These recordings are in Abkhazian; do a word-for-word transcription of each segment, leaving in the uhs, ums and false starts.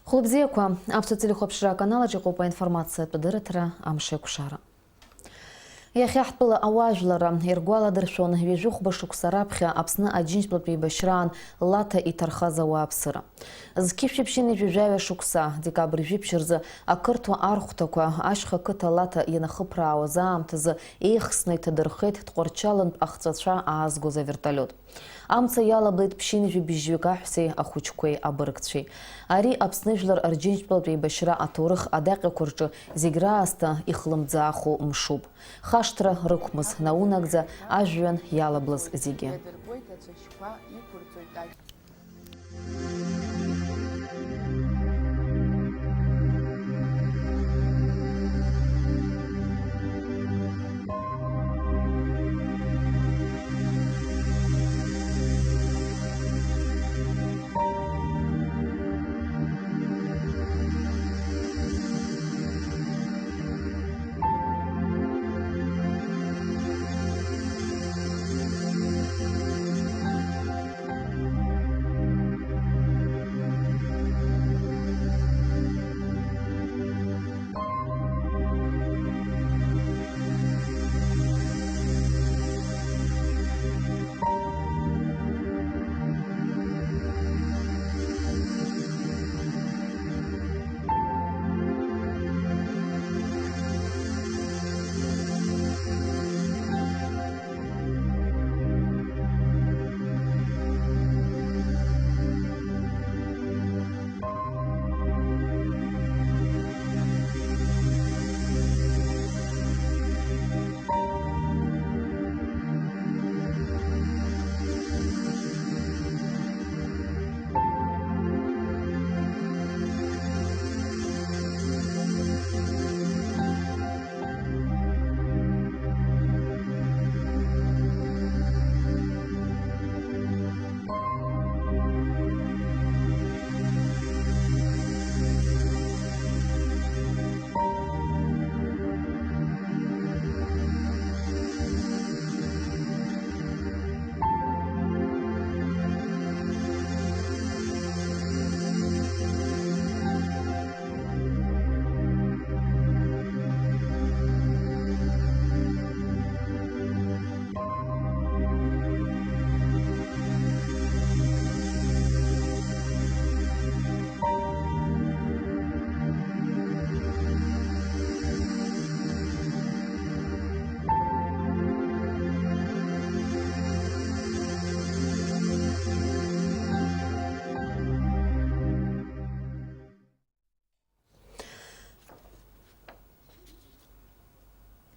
Хәлыбзиақәа, аԥсуа телехәаԥшра аканалаҿ иҟоуп аинформациатә дырраҭара Амшеикәшара. Иахьа ҳтәыла ауаажәларра иргәаладыршәон ҩажәихәба шықәса раԥхьа Аԥсны Аџьынџьтәылатә еибашьраан Лаҭа иҭархаз ауааԥсыра. Зқьышәи ԥшьынҩажәи жәаҩа шықәса, декабрь жәиԥшь рзы ақырҭуа архәҭақәа ашьха қыҭа Лаҭа ианахыԥраауаз аамҭазы еихсны иҭадырхеит Тҟәарчалынтә ахҵәацәа аазгоз авертолиот. Амца иалаблит ԥшьынҩажәи быжьҩык аҳәсеи ахәыҷқәеи абыргцәеи. Ари Аԥсны жәлар Рџьынџьтәылатә еибашьра аҭоурых адаҟьақәа рҿы зегь раасҭа ихлымӡааху мшуп. Хашҭра рықәмыз, наунагӡа ажәҩан иалаблыз зегьы.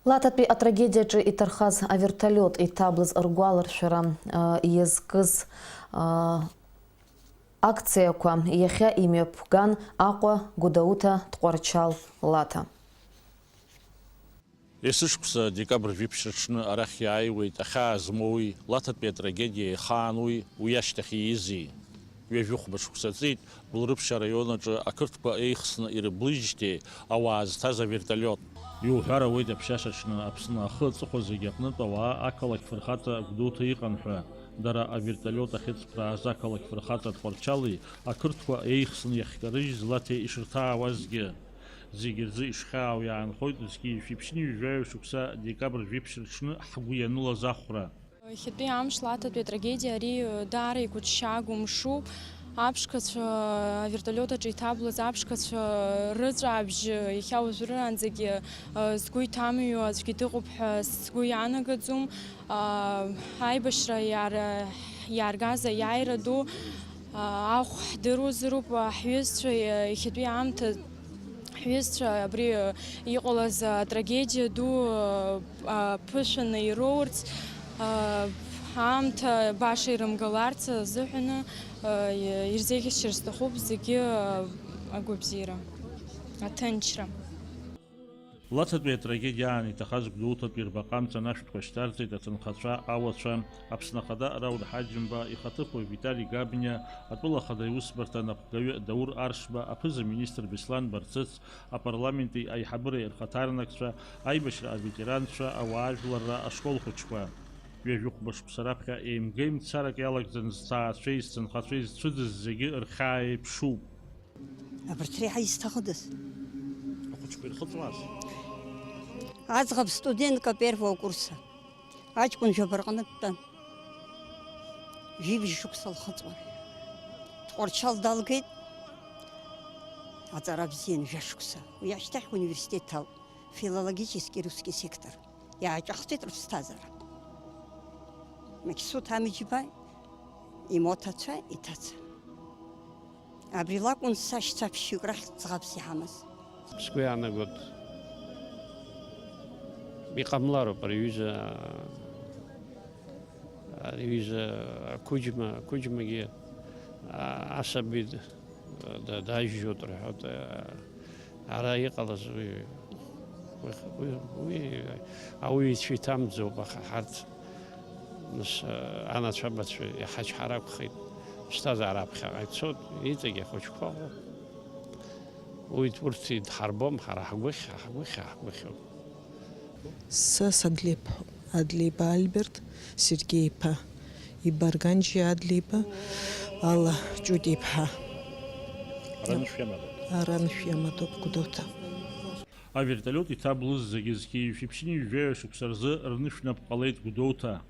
Лаҭатәи атрагедиаҿы иҭархаз авертолиот иҭаблыз ргәаларшәара, а, иазкыз, а, акциақәа иахьа имҩаԥган Аҟәа, Гәдоуҭа, Тҟәарчал, Лаҭа. Есышықәса декабрь жәиԥшь рыҽны арахь иааиуеит ахьаа змоуи, Лаҭатәи атрагедиа ихааноуи, уи ашьҭахь иизи. Ҩажәихәба шықәса ҵит, Гәылрыԥшь араион аҿы ақырҭқәа еихсны ирыближьҭеи ауаа зҭаз авертолиот. Иуҳәар ауеит, аԥшьаша аҽны Аԥсны ахы аҵыхәа зегьы аҟнытә ауаа ақалақь фырхаҵа Гәдоуҭа иҟан ҳәа. Дара авертолиот ахьыҵԥрааз ақалақь фырхаҵа Тҟәарчали ақырҭқәа еихсны иахькарыжьыз Лаҭеи ишырҭаауазгьы. Зегьы рзы ишхьаау иаанхоит зқьи жәшәи ԥшьынҩажәи жәаҩа шықәса декабрь жәиԥшь рыҽны ҳгәы ианылаз ахәра. Иахьатәи амш Лаҭатәи атрагедиа ари даара игәыҭшьаагоу мшуп. Аԥшқацәа, авертолиот аҿы иҭаблыз аԥшқацәа рыҵәаабжьы иахьа уажәраанӡагьы сгәы иҭамҩуа аӡәгьы дыҟоуп ҳәа сгәы иаанагаӡом. Аибашьра иар-, иааргаз аиааира ду, ахә ҳдыруазароуп, ҳҩызцәа иахьатәи аамҭа Ҳҩызцәа абри, э, иҟалаз, э, атрагедиа ду, э, аԥышәа наироурц, э, аамҭа баша ирымгаларц азыҳәаны, э, ирзеиӷьасшьар сҭахуп зегьы, э, агәабзиара, аҭынчра. Лаҭатәи атрагедиа аан иҭахаз Гәдоуҭатәи рбаҟа амца анашәҭқәа шьҭарҵеит аҭынхацәа, ауацәа, Аԥсны Ахада Рауль Ҳаџьымба, ихаҭыԥуаҩ Витали Габниа, атәыла ахада иусбарҭа анапхгаҩы Даур Аршба, аԥыза-министр Беслан Барцыц, апарламенти аиҳабыреи рхаҭарнакцәа, аибашьра аветеранцәа, ауаажәларра ашкол хәыҷқәа. Ҩажәихәба шықәса раԥхьа еимгеимцарак иалагӡаны зҭаацәеи зҭынхацәеи зцәыӡыз зегьы рхьаа еиԥшуп. Абарҭ реиҳа изҭахыдаз? Ахәыҷқәа ирхыҵуаз? Аӡӷаб студентка первого курса. Аҷкәын жәаба рҟны дтәан. Жәибжь шықәса лхыҵуан. Тҟәарчал далгеит. Аҵара бзиан, жәа шықәса. Уи ашьҭахь университет ҭалт. Филологический русский сектор. Иааиҿахҵәеит рыԥсҭазаара. Мақьсуҭ Амиџьба имоҭацәа, иҭаца. Абри лакәын сашьцәа ԥшьҩык рахь ӡӷабс иҳамаз. Сгәы иаанагоит, иҟамлароуп ари аҩыза, ари аҩыза ақәыџьма, ақәыџьмагьы, а, асаби д-, да-, дажьжьоит рҳәоит, а, ара иҟалаз уи, уи, уи, уи ауаҩы ицәа иҭамӡоуп, аха ҳарҭ, нас, анацәа-абацәа иҳачҳар акәхеит, ԥсҭазаара аԥхьаҟа ицоит, иҵегь ахәыҷқәа ыҟоуп. Уи, урҭ идҳарбом, ҳара ҳгәыхь, ҳгәыхь, ҳгәыхьуп. Са садлеип-, Адлеиба Альберт, Сергеи-иԥа, Ибарганџьиа Адлеиба, Алла Ҷутиа-иԥҳа. Ара анышә иамадоуп. Ара анышә иамадоуп, Гәдоуҭа. Авертолиот иҭаблыз зегьы зқьи жәшәи ԥшьынҩажәи жәаҩа шықәса рзы рнышә нап ҟалеит Гәдоуҭа.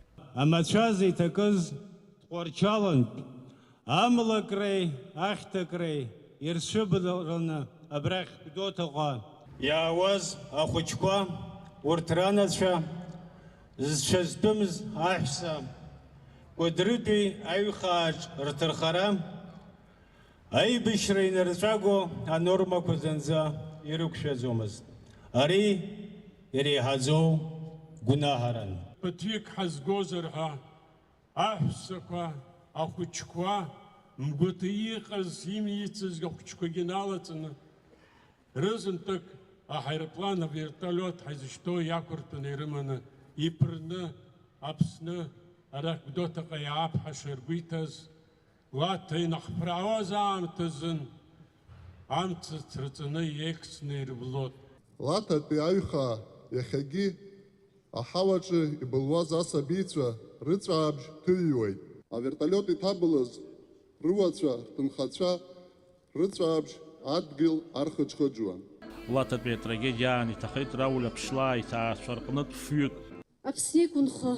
Амацәаз иҭакыз Тҟәарчалантә амлакреи ахьҭакреи ирцәыбналараны абрахь Гәдоуҭаҟа иаауаз ахәыҷқәа, урҭ ранацәа, зцәа зтәымыз аҳәса, Кәыдрытәи аҩхааҿ рҭырхара, аибашьра инырҵәаго анормақәа зынӡа ирықәшәаӡомызт. Ари иреиҳаӡоу гәнаҳаран. Ԥыҭҩык ҳазгозар ҳәа, аҳәсақәа, ахәыҷқәа, мгәаҭа иҟаз, имицыз ахәыҷқәагьы налаҵаны, рызынтәык аҳаирплан, авертолиот ҳәа изышьҭоу иақәыртәаны ирыманы, иԥырны Аԥсны, арахь Гәдоуҭаҟа иаап ҳәа шыргәеиҭаз, Лаҭа инаҳԥраауаз аамҭазын, амца цраҵаны иеихсны ирблот. Лаҭатәи аҩхаа иахьагьы аҳауаҿы ибылуаз асабицәа рыҵәаабжь ҭыҩуеит. Авертолиот иҭабылыз рыуацәа, рҭынхацәа рыҵәаабжь адгьыл архыџхыџуан. Лаҭатәи атрагедиа аан иҭахеит Рауль Аԥшлаа иҭаацәа рҟнытә фҩык. Аԥсны иқәынхо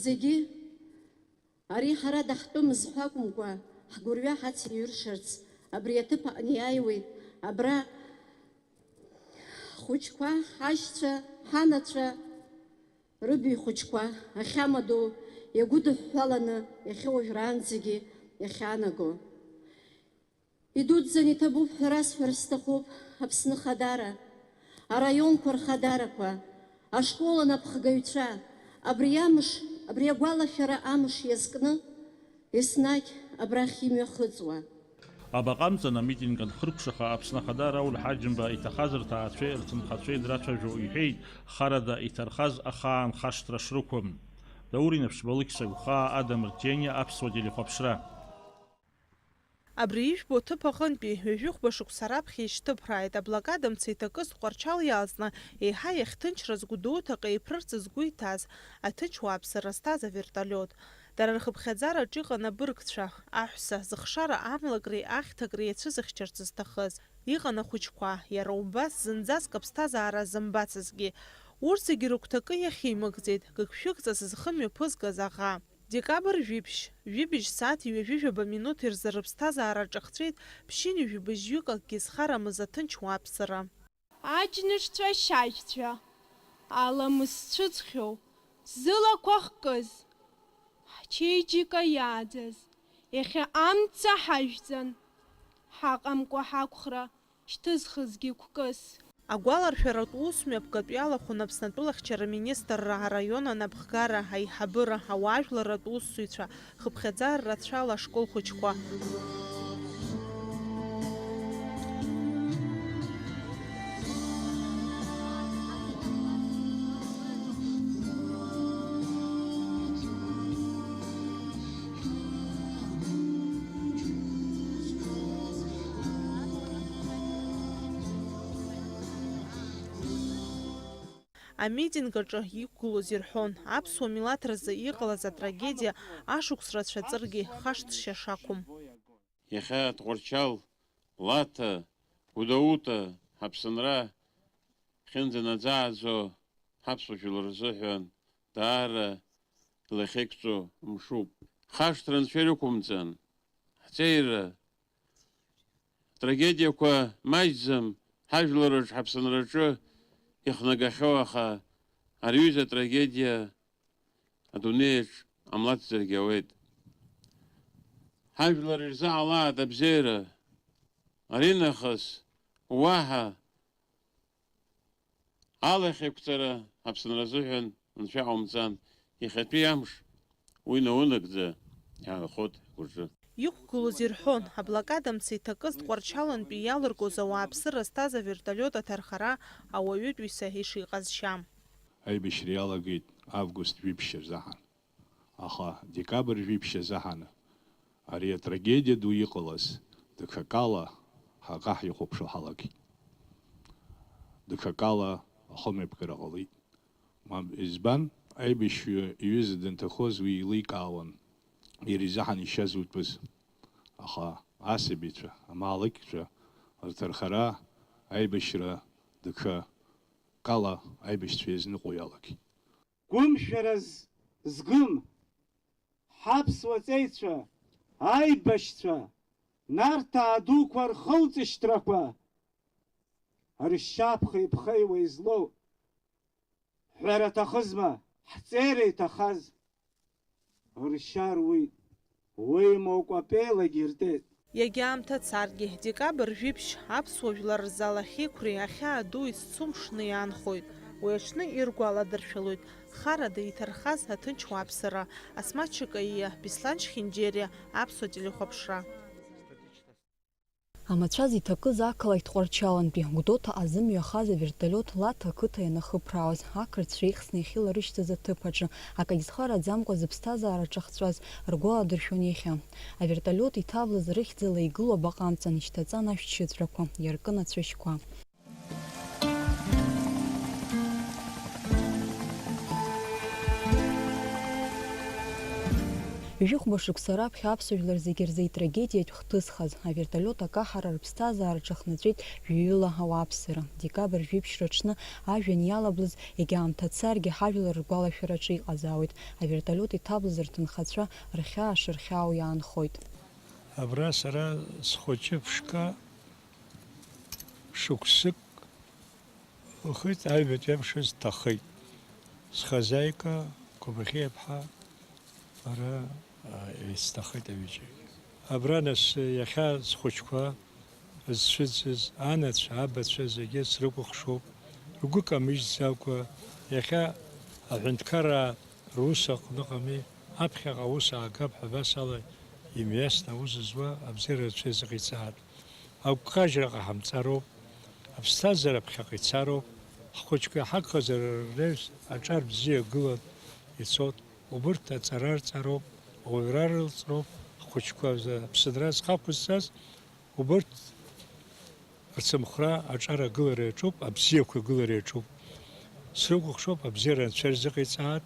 зегьы Ари ҳара даҳтәымыз ҳәа акәымкәа, ҳгәырҩа ҳацеиҩыршарц абри аҭыԥ аҟны иааиуеит, абра ҳхәыҷқәа, ҳашьцәа, ҳанацәа рыбаҩхәыҷқәа ахьамадоу иагәыдыҳәҳәаланы иахьа уажәраанӡагьы иахьаанаго. Идуӡӡан иҭабуп ҳәа расҳәар сҭахуп Аԥсны Ахадара, араионқәа рхадарақәа, ашкол анапхгаҩцәа, абри амш, абри агәалашәара амш иазкны, еснагь абрахь имҩахыҵуа. Абаҟа амҵан амитинг анхыркәшаха, Аԥсны Ахада Рауль Ҳаџьымба иҭахаз рҭаацәеи рҭынхацәеи драцәажәо иҳәеит, харада иҭархаз ахаан хашҭра шрықәым. Даур Инаԥшьба, Лықьса Гәхаа, Адам Рҭиениа, Аԥсуа телехәаԥшра. Абри ижәбо ҭыԥ аҟынтәи ҩажәихәба шықәса раԥхьа ишьҭыԥрааит, аблокада мца иҭакыз Тҟәарчал иалҵны, еиҳа иахьҭынчраз Гәдоуҭаҟа иԥрырц згәы иҭаз, аҭынч уааԥсыра зҭаз авертолиот. Дара рхыԥхьаӡараҿ иҟан абыргцәа, аҳәса, зыхшара амлакреи ахьҭакреи иацәызыхьчарц зҭахыз. Иҟан ахәыҷқәа, иара убас зынӡаск аԥсҭазаара зымбацызгьы. Урҭ зегьы рыгәҭакы иахьимыгӡеит гыгшәыгҵас зхы мҩаԥызгаз аӷа. Декабр жәиԥшь, жәибжь сааҭ ҩажәи жәаба минуҭ ирзы рыԥсҭазаара аҿахҵәеит ԥшьынҩажәи быжьҩык акгьы зхарамыз аҭынч уааԥсыра. Аџьнышцәа шьажьцәа, аламыс зцәыӡхьоу, зылақәа хкыз, ҳчеиџьыка иааӡаз, иахьа амца ҳажәӡан, ҳаҟамкәа ҳақәхра шьҭызхызгьы қәкыс. Агәаларшәаратә усмҩаԥгатә иалахәын Аԥснытәыла ахьчара министрра араион анапхгара аиҳабыра, ауаажәларратә усзуҩцәа, хыԥхьаӡара рацәала ашкол хәыҷқәа. Амитинг аҿы иқәгылоз ирҳәон, аԥсуа милаҭ рзы иҟалаз атрагедиа ашықәс рацәа ҵыргьы хашҭшьа шақәым. Иахьа Тҟәарчал Лаҭа Гәдоуҭа ҳаԥсынра хьынӡанаӡааӡо ҳаԥсуа жәлар рзыҳәан даара илахьеиқәҵоу мшуп. Хашҭра анцәа ирықәымҵан, ҳҵеира, атрагедиақәа маҷӡам ҳажәларраҿ, ҳаԥсынраҿы ихнагахьоу, аха ари аҩыза атрагедиа адунеиаҿ ҟамлацзаргьы ауеит. Ҳажәлар ирзаҳалааит абзиара, аринахыс уаҳа алахьеиқәҵара Аԥсынра азыҳәан Анцәа иҟаумҵан, иахьатәи амш уи наунагӡа иаанхоит ҳгәаҿы. Иқәгылоз ирҳәон, аблокада мца иҭакыз Тҟәарчалантәи иалыргоз ауааԥсыра зҭаз аверталиот аҭархара ауаҩытәыҩса ишиҟазшьам. Аибашьра иалагеит август жәиԥшь рзаҳан. Аха декабрь жәиԥшь азы ҳаны, ари атрагедиа ду иҟалаз, даҽакала ҳаӷа ҳихәаԥшуа ҳалагеит. Даҽакала ахымҩаԥгара ҟалеит. Мап, избан? Аибашьҩы иҩыза данҭахоз уи еиликаауан, иара изы ҳанишьаз утәыз. Аха асабицәа, амаалықьцәа рҭархара, аибашьра даҽакала аибашьцәа иазныҟәо иалагеит. Гәымшәараз згым, ҳаԥсуа ҵеицәа, аибашьцәа, Нарҭаа дуқәа рхылҵышьҭрақәа, ршьа ԥхеиԥхеиуа излоу, ҳәара аҭахызма, ҳҵеира иҭахаз, ршьа руит, уеимакәа апеилагьы иртеит. Иагьа аамҭа царгьы, декабрь жәиԥшь аԥсуа жәлар рзы алахьеиқәреи ахьаа дуи зцу мшны иаанхоит. Уи аҽны иргәаладыршәалоит харада иҭархаз аҭынч уааԥсыра. Асмаҭ Чакаиа, Беслан Чхинџьериа, Аԥсуа телехәаԥшра. Амацәаз иҭакыз ақалақь Тҟәарчалантәи Гәдоуҭаҟа зымҩахаз аверталиот Лаҭа ақыҭа ианахыԥраауаз, ақырҭцәа ихсны иахьыларышьҭыз аҭыԥ аҿы, акагь зхараӡамкәа зыԥсҭазаара ҿахҵәаз ргәаладыршәон иахьа. Аверталиот иҭавлаз рыхьӡала игылоу абаҟа амҵан ишьҭаҵан ашәҭшьыҵәрақәа, иаркын ацәашьқәа. Ҩажәихәба шықәса раԥхьа аԥсуа жәлар зегьы рзы итрагедиатә хҭысхаз, аверталиот акаҳара рыԥсҭазаара ҿахнаҵәеит жәаҩыла ауааԥсыра. Декабрь жәиԥшьра аҽны ажәҩан иалаблыз, егьа аамҭа царгьы, ҳажәлар ргәалашәараҿы иҟазаауеит. Аверталиот иҭаблыз рҭынхацәа рхьаа шырхьаау иаанхоит. Абра сара схәыҷы ԥшқа шықәсык лхеит, аҩбатәи амш азы дҭахеит. Схазаика Кобахьиаԥҳа, бара, а, исҭахеит аҩыџьагь. Абра нас иахьа схәыҷқәа зцәыӡыз, анацәа, абацәа зегьы срыкәыхшоуп, ргәы камыжьӡакәа, иахьа аҳәынҭқараа рус аҟныҟами, аԥхьаҟа аус аагап ҳәа абас ала имҩасны аус зуа абзиара рацәа иазыҟаиҵааит. Агәкажьра ҟаҳамҵароуп, аԥсҭазаара ԥхьаҟа ицароуп, ҳхәыҷқәа иҳагхазар рнаҩс аҿар бзиа гылан ицот, убырҭ аҵара рҵароуп, ауаҩра рылҵроуп, ҳхәыҷқәа рзы аԥсынра зхақәызҵаз убырҭ рцымхәра аҿар агылара иаҿуп, абзиақәа агылара иаҿуп. Срыкәыхшоуп, абзиара Анцәа ирзыҟаиҵаат.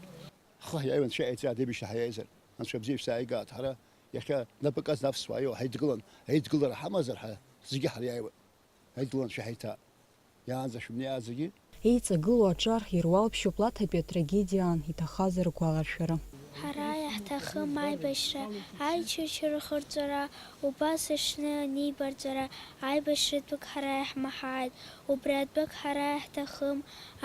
Ҳхы ҳиааиуа Анцәа иҟаиҵааит, аибашьра ҳаиааизар, Анцәа абзиа шәзааигааит. Ҳара иахьа напаказ навсуа аиуа ҳаидгылан, аидгылара ҳамазар ҳәа зегьы ҳариааиуеит. Аидгылара Анцәа ҳаиҭааит. Иаанӡа шәымнеиааит зегьы. Еиҵагылоу аҿар ируалԥшьоуп Лаҭатәи атрагедиаан иҭахаз ргәаларшәара. Ҳара иаҳҭахым аибашьра, аичырчырхырҵәара, убас аҽны анибарҵәара, аибашьратәык ҳара иаҳмаҳааит, убри атәык ҳара иаҳҭахым,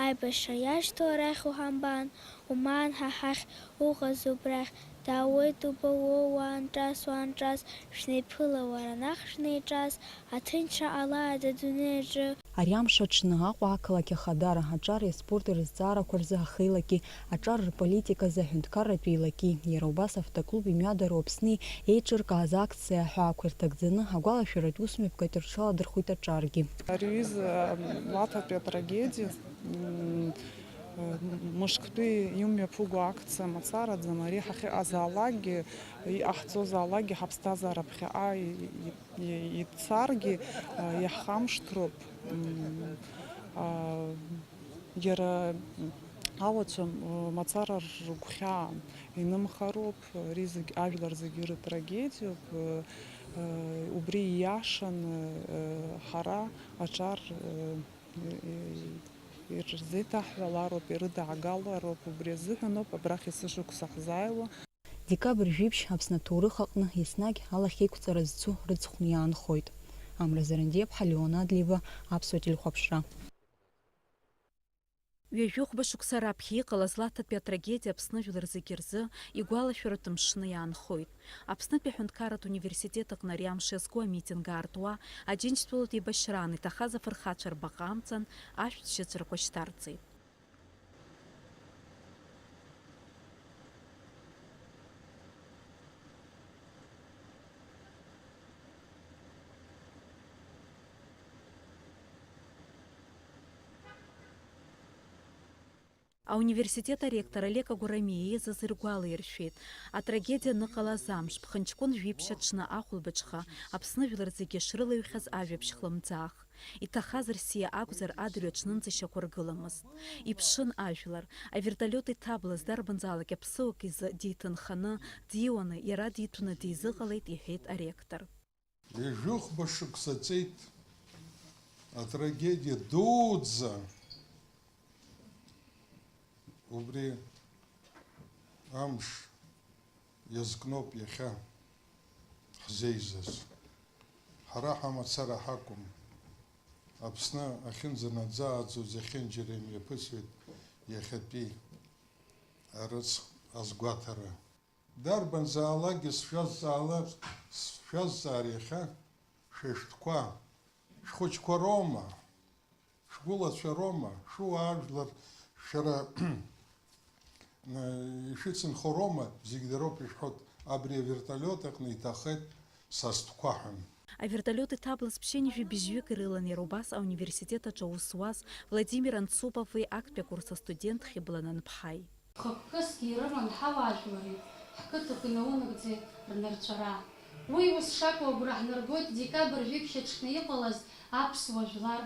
аибашьра иашьҭоу арахь уҳамбан, умаан ҳа ҳахь уҟаз убрахь, даауеит убауоу уаанҿас, уаанҿас, шәнеиԥыла уара наҟ шәнеиҿас, аҭынчра ҟалааит адунеи аҿы. Ари амш аҽны Аҟәа ақалақь Ахадара аҿари аспорти рызҵаарақәа рзы ахеилаки, аҿар рполитиказы аҳәынҭқарратә еилаки, иара убас автоклуб имҩадароу Аԥсни еиҿыркааз акциа аҳәаақәа ирҭагӡаны агәалашәаратә усмҩаԥгатә рҽаладырхәит аҿаргьы. Ари аҩыза Лаҭатәи атрагедиа, м, мышктәи имҩаԥуго акциа мацараӡам, ари ҳахьыҟазаалакгьы, иҟаҳҵозаалакгьы ҳаԥсҭазаара ԥхьаҟа и-, и-, и-, ицаргьы, а, иаҳхамышҭроуп. М, а, иара ауацәа, м, мацара ргәхьаа инымхароуп, ари зегь, ажәлар зегьы рытрагедиоуп, ы, Убри ииашаны, ҳара аҿар ирзеиҭаҳҳәалароуп, ирыдаагалароуп, убри азыҳәан ауп абрахь есышықәса ҳзааиуа. Декабрь жәиԥшь Аԥсны аҭоурых аҟны еснагь алахьеиқәҵара зцу рыцхәны иаанхоит. Амра Зарандиаԥҳа, Леон Адлеиба, Аԥсуа телехәаԥшра. Ҩажәихәба шықәса раԥхьа иҟалаз Лаҭатәи атрагедиа Аԥсны жәлар зегьы рзы игәалашәаратә мшны иаанхоит. Аԥснытәи аҳәынҭқарратә университет аҟны ари амш иазку амитинг аартуа, Аџьынџьтәылатә еибашьраан иҭахаз афырхацәа рбаҟа амҵан ашәҭ шьыҵәрақәа шьҭарҵеит. Ауниверситет аректор Олег Агәарамиа ииазаз иргәалаиршәеит, атрагедиа аныҟалаз амш, ԥхынҷкәын жәиԥшь аҽны ахәылбыҽха, Аԥсны жәлар зегьы шрылаҩхьаз ажәабжь хлымӡаах. Иҭахаз рсиа акәзар, адырҩаҽнынӡа ишьақәыргыламызт. Иԥшын ажәлар. Авертолиот иҭаблыз дарбанзаалак аԥсыуак изы диҭынханы, диуаны, иара диҭәны дизыҟалеит, иҳәеит аректор. Ҩажәихәба шықәса ҵеит атрагедиа дуӡӡа. Убри амш иазкноуп иахьа ҳзеизаз. Ҳара ҳамацара ҳакәым. Аԥсны ахьынӡанаӡааӡо зехьынџьара имҩаԥысуеит иахьатәи арыцхә азгәаҭара. Дарбанзаалакгьы сшәазҵаала-, сшәазҵаар иахьа, шәа шәтәқәа, шәхәыҷқәа роума, шәгәылацәа роума, шәуаажәлар шәара ишәыцынхо роума, зегь дароуп ишәҳәоит, абри авертолиот аҟны иҭахеит са стәқәа ҳәа. Авертолиот иҭаблыз ԥшьынҩажәи быжьҩык ирылан иара убас ауниверситет аҿы аус зуаз Владимир Анцупови актәи акурс астудент Хьыбла Нанԥҳаи. Хықәкысгьы ирыман ҳауаажәлари ҳқыҭақәеи наунагӡа рнырҵәара. Уи ус шакәу агәра ҳнаргоит декабрь жәиԥшь аҽны иҟалаз аԥсуа жәлар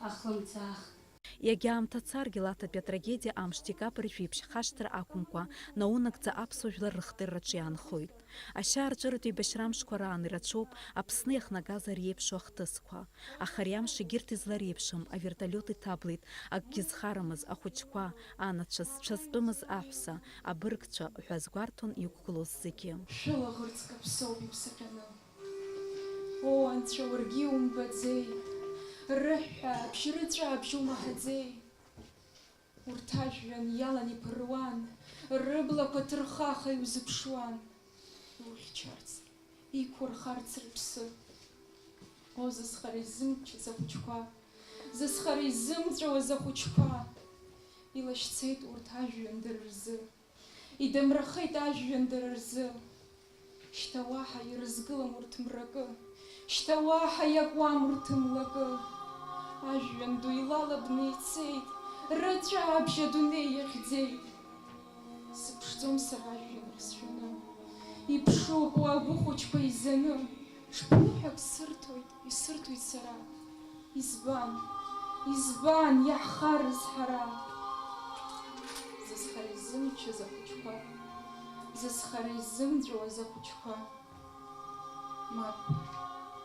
ахлымӡаах. Иагьа аамҭа царгьы, Лаҭатәи атрагедиа амш декабрь жәиԥшь хашҭра ақәымкәа, наунагӡа аԥсуа жәлар рыхдырраҿы иаанхоит. Ашьаарҵәыратә еибашьра амшқәа раан ирацәоуп Аԥсны иахнагаз ари еиԥшу ахҭысқәа. Аха ари амш егьырҭ излареиԥшым, авертолиот иҭаблит, акгьы зхарамыз ахәыҷқәа, анацәа зцәа зтәымыз аҳәса, абыргцәа ҳәа азгәарҭон иқәгылоз зегьы. Шәылаӷырӡ каԥсоуп иԥсаҟьаны. О, Анцәа, уаргьы иумбаӡеи? Рыҳәҳәа абжь, рыҵәаабжь умаҳаӡеи? Урҭ ажәҩан иалан иԥыруан, рыблақәа ҭырхаха иузыԥшуан. Иухьчарц, иқәырхарц рыԥсы. О, зызхара изымчыз ахәыҷқәа, зызхара изымҵәауаз ахәыҷқәа! Илашьцеит урҭ ажәҩан дара рзы, идамрахеит ажәҩан дара рзы. Шьҭа уаҳа ирызгылам урҭ мракы, шьҭа уаҳа иакуам урҭ млакы. Ажәҩан ду илалабны ицеит, рыҵәаабжь адунеи иахьӡеит. Сыԥшӡом сара ажәҩан ахь сшәаны, иԥшуп уа агәы хәыҷқәа изаны, ҽԥныҳәак сырҭоит, исырҭоит сара. Избан, избан иаҳхарыз ҳара? Зызхара изымчыз ахәыҷқәа, зызхара изымҵәуаз ахәыҷқәа. Мап,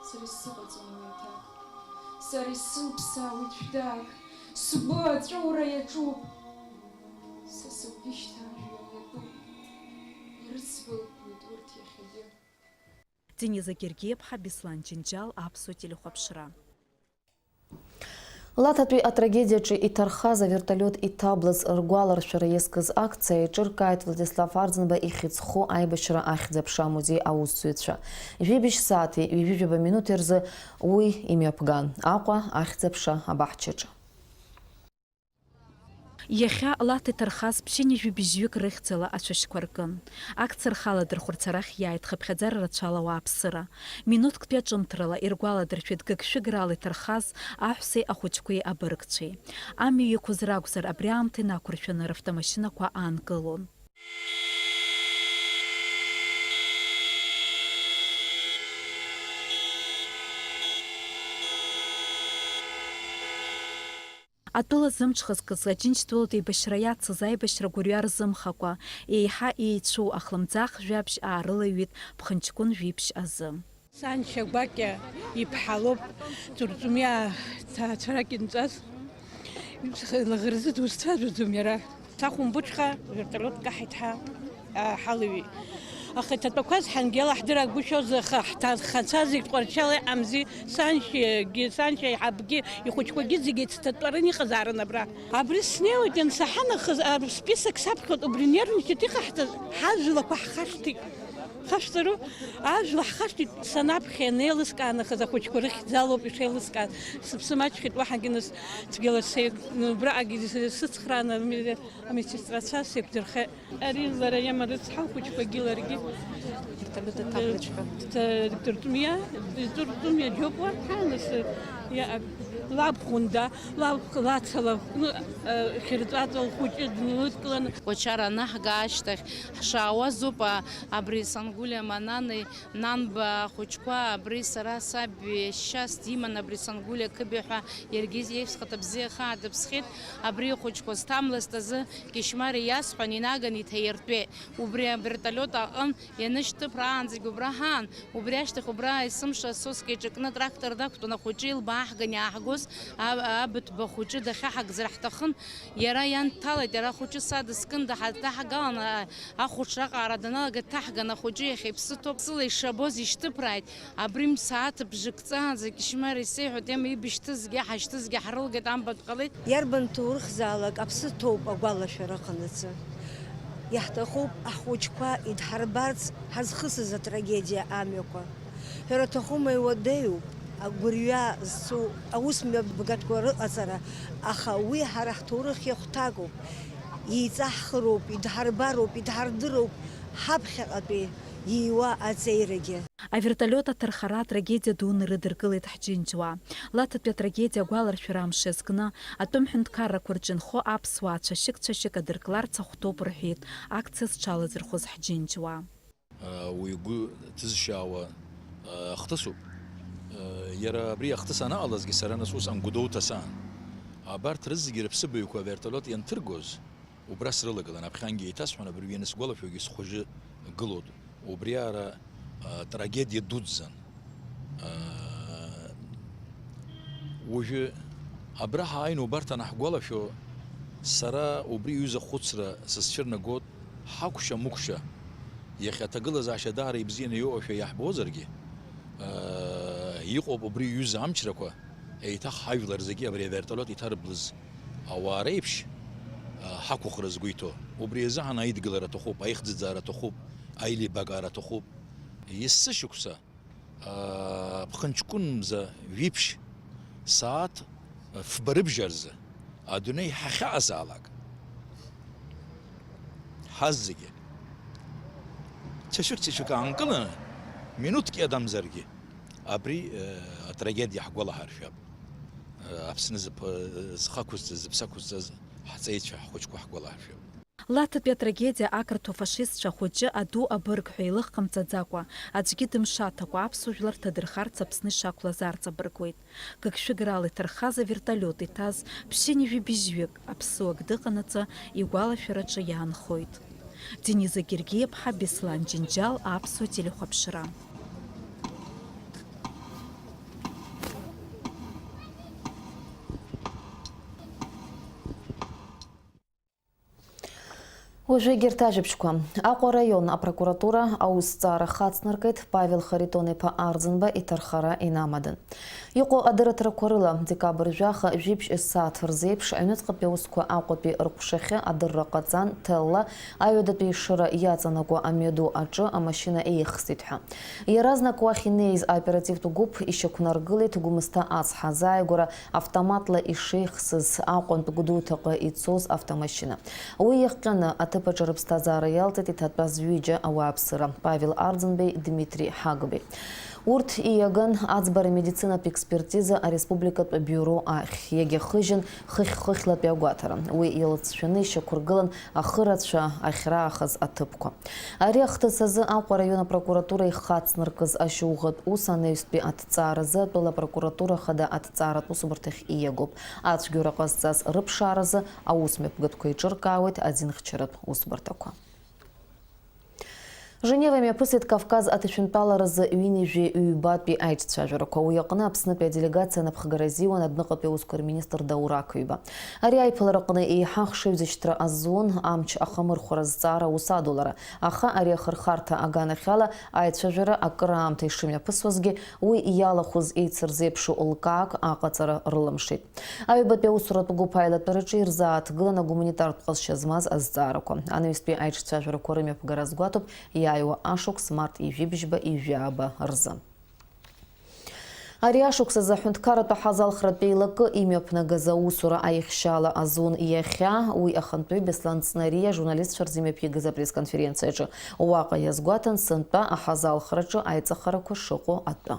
сара исзыҟаҵом уи аҭак. Сара исылԥсаауеит шәдак, сгәы аҵәура иаҿуп. Са сыгәгьы шьҭа ажәҩан иатәуп, ирыцбылуеит урҭ иахьагьы. Дениза Гергиаԥҳа, Беслан Џьынџьал, Аԥсуа телехәаԥшра. Лаҭатәи атрагедиаҿы иҭархаз авертолиот иҭаблыз ргәаларшәара иазкыз акциа еиҿыркааит Владислав Арӡынба ихьӡ зху аибашьра ахьӡ-аԥша амузеи аусзуҩцәа. Жәибжь сааҭи ҩажәижәаба минуҭи рзы уи имҩаԥган Аҟәа ахьӡ-аԥша абаҳчаҿы. Иахьа Лаҭа иҭархаз ԥшьынҩажәи быжьҩык рыхьӡала ацәашьқәа ркын. Акциа рхы аладырхәырц арахь иааит хыԥхьаӡара рацәала ауааԥсыра. Минуҭктәи аҿымҭрала иргәаладыршәеит гыгшәыграла иҭархаз аҳәсеи ахәыҷқәеи абыргцәеи. Амҩа иқәыз ракәзар, абри аамҭа инақәыршәаны равтомашьынақәа аанкылон. Атәыла зымҽхазкыз Аџьынџьтәылатә еибашьра иацыз аибашьра гәырҩа рзымхакәа, еиҳа еицәоу ахлымӡаах жәабжь аарылаҩит ԥхынҷкәын жәиԥшь азы. Саншьа гәакьа иԥҳа лоуп, Ҵурҵумиаа ҭаацәарак инҵәаз. Лаӷырӡы дузцәажәаӡом иара. Сахәымбыҽха, вертолиотк каҳаит ҳа, а, ҳалыҩит. Аха иҭатәақәаз ҳангьала ҳдырагәышьоз, аха ҳҭанхацәа зегь Тҟәарчал иҟамзи, саншьагьы, саншьа еиҳабгьы, ихәыҷқәагьы зегь еицҭатәаран иҟазаарын абра. Абри снеиуеит, иансаҳа нахыс, а, список саԥхьоит, убри нервничать иҟаҳҵаз, ҳажәлақәа ҳхашҭит. Хашҭару, ажәла ҳхашҭит, санаԥхьа ианеилыскаа нахыс ахәыҷқәа рыхьӡалоуп ишеилыскааз. Сыԥсы маҷхеит, уаҳагьы нас цәгьала сеи-, убраҟагьы сыцхрааны ами-, амедсестрацәа сеиқәдырхеит. Ари лара иама рыцҳа, лхәыҷқәагьы ларгьы. Вертолет аҭабгацәа. Т-, Т-, Ҭыртумиа, Ҭыртумиа џьоуп уа, ҳа, нас, иа-, лаб хәында, лаб лацала, ну, э, хьырҵәаҵәа лхәыҷы днылыдкыланы. Кәачара анаҳга ашьҭахь ҳшаауаз ауп, а, абри Сангәлиа Манани Нанба ахәыҷқәа, абри сара саб ҩашьас диман, абри Сангәлиа Қыбиа ҳәа, иаргьы иеиԥш хада бзиа хаа дыԥсхьеит. Абри ахәыҷқәа зҭамлазт азы Кьышьмари иасҳәан, инаган иҭаиртәеит. Убри авертолиот аҟын ианышьҭыԥраанӡагь убра ҳаан. Убри ашьҭахь убра есымша асоски иҿакны атрактор дақәтәан, ахәыҷы илбааҳган иааҳгоз а-, абыҭәба хәыҷы дахьаҳагӡар ҳҭахын. Иара иан дҭалеит, иара ахәыҷы са дыскын, даҳа-, даҳагалан, а-, ахәаҽра аҟаара даналага, дҭаҳган, ахәыҷы иахьа иԥсы ҭоуп, сыла ишабоз ишьҭыԥрааит. Абри мсааҭ бжак ҵаанӡа Кьышьмари исеиҳәоит, иама ибышьҭызгьы, ҳашьҭызгьы ҳрылгеит, амбатә ҟалеит. Иарбан ҭоурыхзаалак аԥсы ҭоуп агәалашәара аҟанаҵы. Иаҳҭахуп ҳхәыҷқәа идҳарбарц ҳазхысыз атрагедиа амҩақәа. Ҳәара аҭахума, иуадаҩуп агәырҩа зцу аус мҩаԥгатәқәа рыҟаҵара, аха уи ҳара ҳҭоурых иахәҭакуп, иеиҵаҳхыроуп, идҳарбароуп, идҳардыруп ҳаԥхьаҟатәи ииуа аҵеирагьы. Авертолиот аҭархара атрагедиа дуны рыдыркылеит ҳџьынџьуаа. Лаҭатәи атрагедиа агәаларшәара амш иазкны, атәым ҳәынҭқаррақәа рҿы инхо аԥсуаа цәашьык-цәашьык адыркларц ахәҭоуп рҳәеит акциа зҽалазырхәыз ҳџьынџьуаа. Уи игәы ҭызшьаауа ахҭысуп. Иара абри ахҭыс анаҟалазгьы, сара нас усҟан Гәдоуҭа саан. Абарҭ рызегьы рыԥсыбаҩқәа авертолиот ианҭыргоз, убра срылагылан, аԥхьангьы еиҭасҳәон, абыржәы ианысгәалашәогьы схәыжы гылоуп. Убриаара, а, трагедиа дуӡӡан. А, уажәы абра ҳааины убарҭ анаҳгәалашәо, сара убри иҩыза ахәыцра сызцәырнагоит, ҳакәша-мыкәша, иахьа аҭагылазаашьа даара ибзианы иоуашәа иаҳбозаргьы, а, иҟоуп убри иҩыза амчрақәа, еиҭах ҳажәлар зегьы абри авертолиот иҭарблыз ауаа реиԥш, а, ҳақәыхра згәы иҭоу. Убри азыҳәан аидгылара аҭахуп, аихӡыӡаара аҭахуп, аилибакаара аҭахуп. Есышықәса, а, ԥхынҷкәынмза жәиԥшь сааҭ фба рыбжьарзы адунеи ҳахьаҟазаалак, ҳазегьы цәашәык-цәашәык аанкыланы, минуҭк иадамзаргьы, абри, э, атрагедиа ҳгәалаҳаршәап. Э, Аԥсны зыԥ-, зхы ақәызҵаз, зыԥсы ақәызҵаз ҳҵеицәа, ҳхәыҷқәа ҳгәалаҳаршәап. Лаҭатәи атрагедиа ақырҭуа фашистцәа хәыҷы аду абырг ҳәа илыхҟамҵаӡакәа, аӡәгьы дымшаҭакәа аԥсуа жәлар рҭадырхарц Аԥсны ишақәлаз арҵабыргуеит. Гыгшәыграла иҭархаз авертолиот иҭаз ԥшьынҩажәи быжьҩык аԥсуак дыҟанаҵы игәалашәараҿы иаанхоит. Дениза Гергиаԥҳа, Беслан Џьынџьал, Аԥсуа телехәаԥшра. Уажәы егьырҭ ажәабжьқәа. Аҟәа араион апрокуратура аусҭҵаара хацнаркит Павел Харитон-иԥа Арӡынба иҭархара инамадан. Иҟоу адырраҭарақәа рыла, декабр жәаха жәибжь ссааҭ рзеиԥш аҩныҵҟатәи аусқәа Аҟәатәи рҟәшахьы адырра ҟаҵан, Ҭелла аҩадатәи ишыра иаҵанакуа амҩаду аҿы амашьына еихсит ҳәа. Иаразнак уахь инеиз аоперативтә гәыԥ ишьақәнаргылеит Гәымсҭа ацҳа азааигәара автоматла ишеихсыз Аҟәантә Гәдоуҭаҟа ицоз автомашьына. Уи иахҟьаны аҭыԥ аҿы рыԥсҭазаара иалҵит иҭатәаз ҩыџьа ауааԥсыра, Павел Арӡынбеи Дмитри Ҳагбеи. Урҭ ииаган аӡбара медицинатә експертиза ареспубликатә биуро ахь, иагьахыжьын хыхь-хыхьлатәи агәаҭара. Уи иалҵшәаны ишьақәыргылан ахы рацәа ахьраахаз аҭыԥқәа. Ари ахҭыс азы Аҟәа араион апрокуратура ихацнаркыз ашьауӷатә ус анаҩстәи аҭҵааразы атәыла апрокуратура хада аҭҵааратә усбарҭахь ииагоуп. Ацәгьоура ҟазҵаз рыԥшааразы аусмҩаԥгатәқәа еиҿыркаауеит азинхьчаратә усбарҭақәа. Женева имҩаԥысит Кавказ аҭышәынтәаларазы ҩынҩажәи ҩбатәи аиҿцәажәарақәа. Уи аҟны Аԥснытәи аделегациа анапхгара азиуан адәныҟатәи аусқәа рминистр Даур Ақыҩба. Ари аиԥылараҟны еиҳа ахшыҩзышьҭра азун, амч ахамырхәра азҵаара аус адулара. Аха ари ахырхарҭа аганахьала аицәажәара акыраамҭа ишымҩаԥысуазгьы, уи иалахәыз еицырзеиԥшу лкаак аҟаҵара рылымшеит. Аҩбатәи аусуратә гәыԥ аилатәараҿы ирзааҭгылан агуманитартә ҟазшьа змаз азҵаарақәа. Анаҩстәи аиҿцәажәарақәа рымҩаԥгара азгәаҭоуп иааиуа ашықәс март ижәибжьба ижәаба рзы. Ари ашықәс азы аҳәынҭқарратә аҳазалхратә еилакы имҩаԥнагаз аусура аихшьала азун иахьа, уи ахантәаҩы Беслан Ҵнариа ажурналистцәа рзы имҩаԥигаз апресс-конференциаҿы. Уаҟа иазгәаҭан сынтәа аҳазалхраҿы аиҵахарақәа шыҟоу атәы.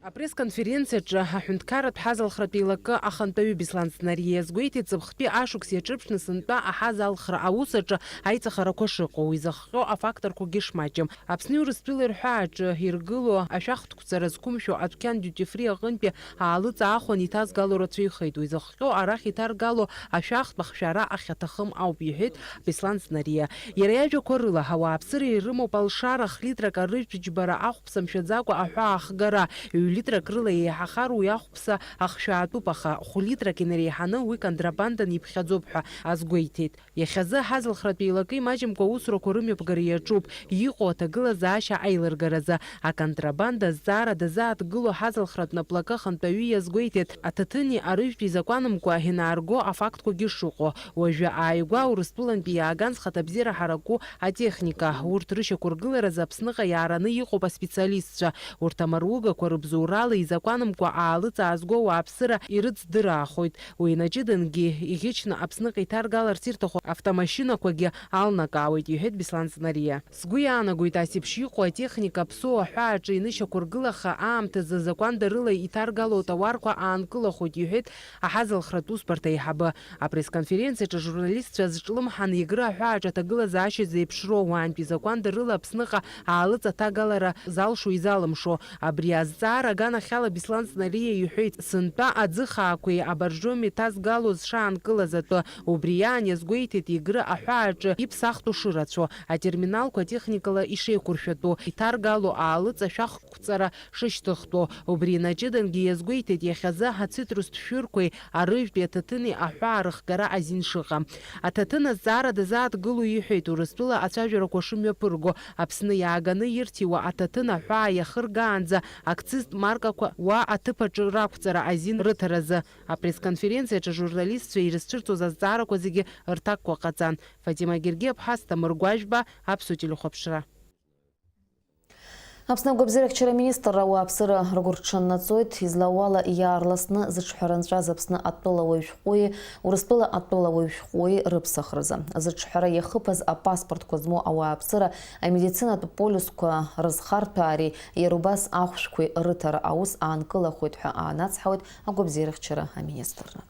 Апресс-конференциаҿы аҳәынҭқарратә ҳазалхратә еилакы ахантәаҩы Беслан Ҵнариа иазгәеиҭеит, ҵыԥхтәи ашықәс иаҿырԥшны сынтәа аҳазалхра аус аҿы аиҵахарақәа шыҟоу, изыхҟьо афакторқәагьы шмаҷым. Аԥсни Урыстәылеи рҳәааҿы иргыло ашәахтәқәҵара зқәымшәо адәқьан Duty Free аҟынтәи аалыҵ аахәан иҭазгало рацәаҩхеит. Уи зыхҟьо арахь иҭаргало ашәахтә ахшәара ахьаҭахым ауп, иҳәеит Беслан Ҵнариа. Иара иажәақәа рыла, ауааԥсыра ирымоуп алшара, хлитрак арыжәтә џьбара ахәԥса мшәаӡакәа аҳәаа ахгара, ҩ-литрак рыла еиҳахар уи ахәԥса ахшәаатәуп, аха хә-литрак инареиҳаны уи контрабандан иԥхьаӡоуп ҳәа азгәеиҭеит. Иахьазы аҳазалхратә еилакы имаҷымкәа аусурақәа рымҩаԥгара иаҿуп, иҟоу аҭагылазаашьа аилыргаразы. Аконтрабанда азҵаара дазааҭгыло аҳазалхратә наплакы ахантәаҩы иазгәеиҭеит, аҭаҭыни арыжәтәи закәанымкәа инаарго афактқәагьы шыҟоу. Уажәы ааигәа Урыстәылантәи иааган зхаҭабзиара ҳараку атехника. Урҭ рышьақәыргыларазы Аԥсныҟа иаараны иҟоуп аспециалистцәа. Урҭ амаругақәа рыбзоурала изакәанымкәа аалыҵ аазго ауааԥсыра ирыцдыраахоит. Уи инаҷыдангьы иӷьычны Аԥсныҟа иҭаргаларц ирҭаху автомашьынақәагьы алнакаауеит, иҳәеит Беслан Ҵнариа. Сгәы иаанагоит, ас еиԥш иҟоу атехника аԥсуа аҳәааҿы инышьақәыргылаха аамҭазы закәандарыла иҭаргало атауарқәа аанкылахоит, иҳәеит аҳазалхратә усбарҭа аиҳабы. Апресс-конференциаҿы ажурналистцәа зҿлымҳан Егры аҳәааҿы аҭагылазаашьа зеиԥшроу, уаантәи закәандарыла Аԥсныҟа аалыҵ аҭагалара залшо-изалымшо. Абри азҵаара аганахьала Беслан Ҵнариа иҳәеит, сынтәа аӡы хаақәеи абаржоми ҭазгало зшаанкылаз атәы. Убри аан иазгәеиҭеит Егры аҳәааҿы иԥсахтәу шырацәоу, атерминалқәа техникала ишеиқәыршәатәу, иҭаргало аалыҵ ашәахтә қәҵара шышьҭыхтәу. Убри инаҷыдангьы иазгәеиҭеит, иахьазы ацитрустә шәырқәеи арыжәтәи аҭаҭыни аҳәаа рыхгара азин шыҟам. Аҭаҭын азҵаара дазааҭгыло иҳәеит, Урыстәыла ацәажәарақәа шымҩаԥырго, Аԥсны иааганы ирҭиуа аҭаҭын аҳәаа иахыргаанӡа акцизтә маркақәа уа аҭыԥ аҿы рақәҵара азин рыҭаразы. Апресс-конференциаҿы ажурналистцәа ирызцәырҵуаз азҵаарақәа зегьы рҭакқәа ҟаҵан. Фатима Гергиаԥҳа, Асҭамыр Гәажәба, Аԥсуа телехәаԥшра. Аԥсны агәабзиарахьчара аминистрра ауааԥсыра ргәырҽаннаҵоит, излауала иаарласны зыҿҳәара нҵәаз Аԥсны атәылауаҩ шәҟәи Урыстәыла атәылауаҩ шәҟәи рыԥсахразы. Зыҿҳәара иахыԥаз апаспортқәа змоу ауааԥсыра амедицинатә полиусқәа рызхарҭәаареи иара убас ахәшәқәеи рыҭара аус аанкылахоит ҳәа аанацҳауеит агәабзиарахьчара аминистрра.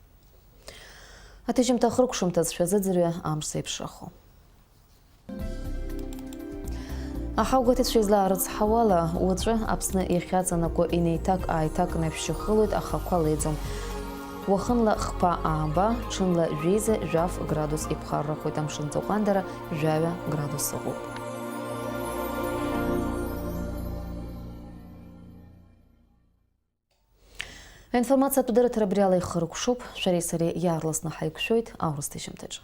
Аҭыжьымҭа ахыркәшамҭаз шәазыӡырҩы амш зеиԥшрахо. Аҳаугәаҭацәа излаарыцҳауала, уаҵәы Аԥсны иахьаҵанакуа инеиҭак-ааиҭакны ишәшьахылоит, ахақәа леиӡом. Уахынла хԥа ааба, ҽынла жәеиза жәаф градус иԥхаррахоит, амшын ҵыҟәандара жәаҩа градус ыҟоуп. Аинформациатә дырраҭара абриала ихыркәшоуп, шәареи сареи иаарласны ҳаиқәшәоит аурыс ҭыжьымҭаҿы.